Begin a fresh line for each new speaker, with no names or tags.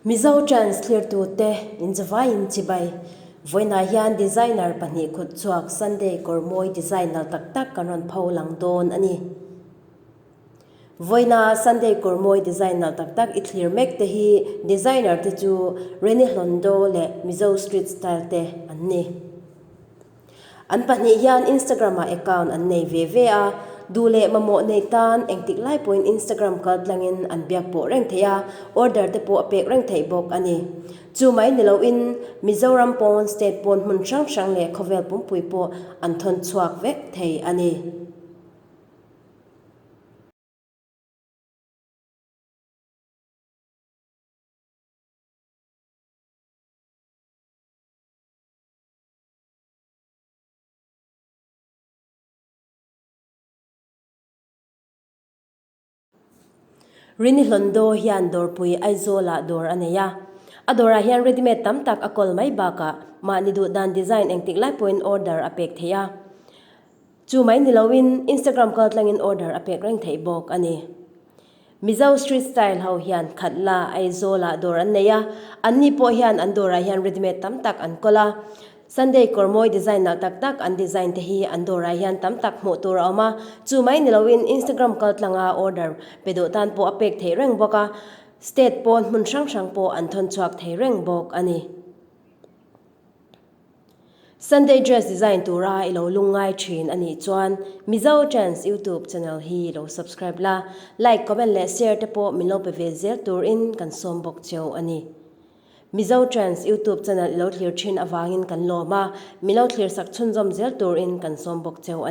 Mizo Trends thlirtute inzavaiin chibai. Vawiinah hian designer pahnih khut chhuak Sunday kawr mawi design nalh tak tak kan rawn pho lang dawn a ni. Vawiina Sunday kawr mawi design nalh tak tak i thlir mek te hi designer te chu Reni Hlondo leh Mizo Street Style te an ni. An pahnih hian Instagram ah account an nei ve ve a, duh leh mamawh nei tan engtik lai pawhin Instagram kal tlangin an biak pawh reng theih a, order te pawh a pek reng theih bawk a ni. Chu mai ni loin Mizoram pawn state pawn hmun hrang hrang leh khawvel pumpui pawh an thawn chhuak vek thei a ni. Rini Hlondo hian dawrpui Aizawlah dawr a nei a. A dawrah hian readymade tam tak a kawl mai bakah mahni duh dan design engtik lai pawhin order a pek theih a. Chu mai ni loin Instagram kaltlangin order a pek reng theih bawk a ni. Mizo street style ho hian Khatla, Aizawlah dawr an nei a, anni pawh hian an dawrah hian readymade tam tak an kawl a. Sunday kawr mawi design nalh tak tak an design te hi an dawrah hian tam tak hmuh tur a awm a, chu mai ni loin Instagram kaltlanga order pe duh tan pawh a pek theih reng bawk a, state pawn hmun hrang hrang pawh an thawn chhuak thei reng bawk a ni. Sunday dress design tura i lo lungngai thin a nih chuan Mizo Trends YouTube channel hi lo subscribe la, like, comment leh share te pawh min lo pe ve zel turin kan sawm bawk cheu a ni. Mizo Trends YouTube channel i lo thlir thin avangin kan lawm a, min lo thlir sak chhunzawm zel turin kan sawm bawk cheu a ni.